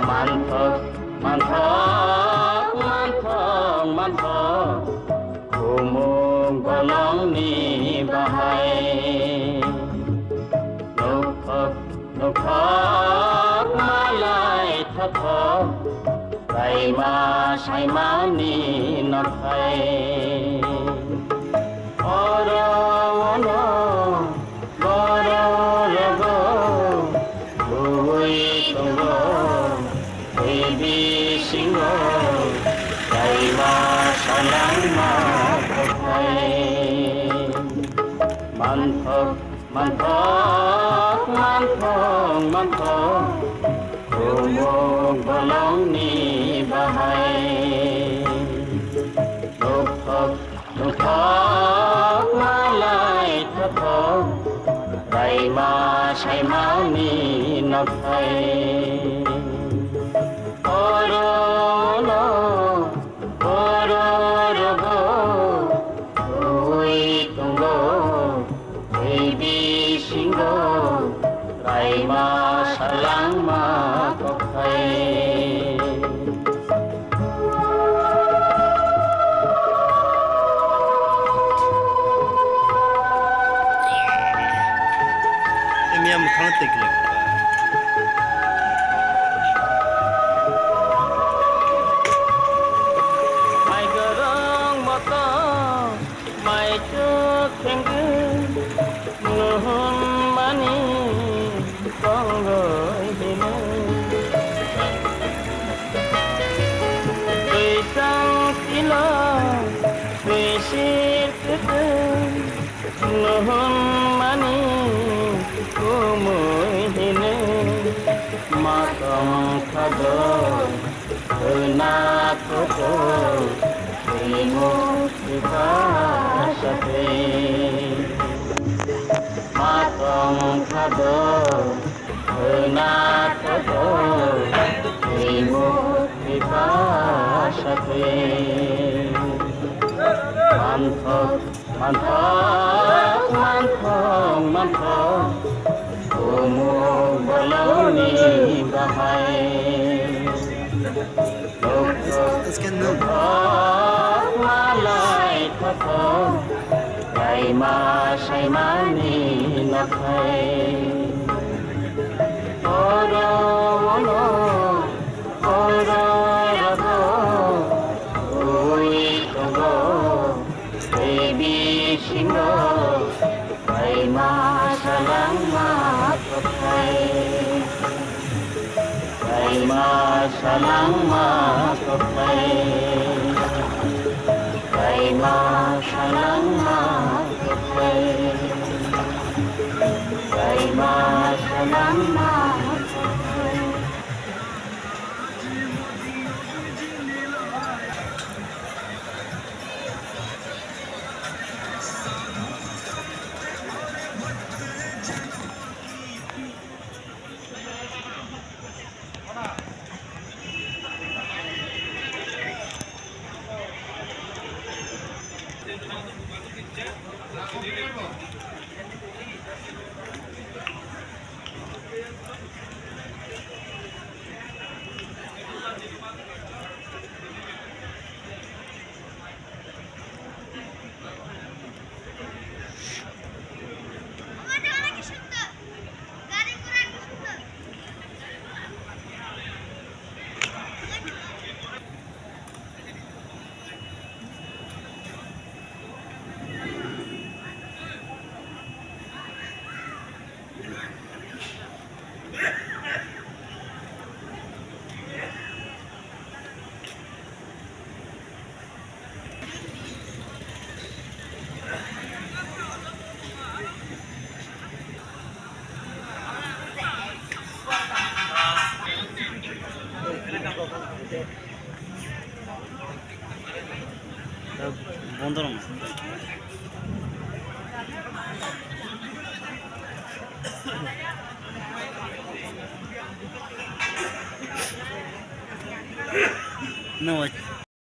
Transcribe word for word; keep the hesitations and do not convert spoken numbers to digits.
Manthok, manthok, manthok, manthok, kumung bolongni bahai. Nukthok, nukthok, malai thothok, raima saimani nokhai. Oro ono Borok rogo tubui tongo, tei bisingo kaima salangma kothai. Manthok, manthok, manthok, manthok, kumung bolongni bahai. Nukthok, Nukthok malai thothok, raima saimani nokhai. Oro no, oro rogo, ui tongo, tei bisingo, raima salangma kokhai. Emiya mwkhang twi kwlai. Mai gorong moto, mai chuk thengwi, nuhun mani tongoi hinwi. Twi sang tilo, twi sir kwtwi, nuhun mani kumui hinwi. Ma tong khado, khwna thoto, twimu thwipa sakhe. Ma tong khado, khwna thoto, twimu thwipa sakhe. Manthok, manthok, manthok, manthok, kumung bolongni bahai. Nukthok, nukthok, malai thothok, raima saimani nokhai. Oro ono, oro rogo, ui tongo, tei bisingo, raima salangma kothai. Raima salangma kothai. Raima salangma kothai. Raima salangma kothai. Bondo rong. No,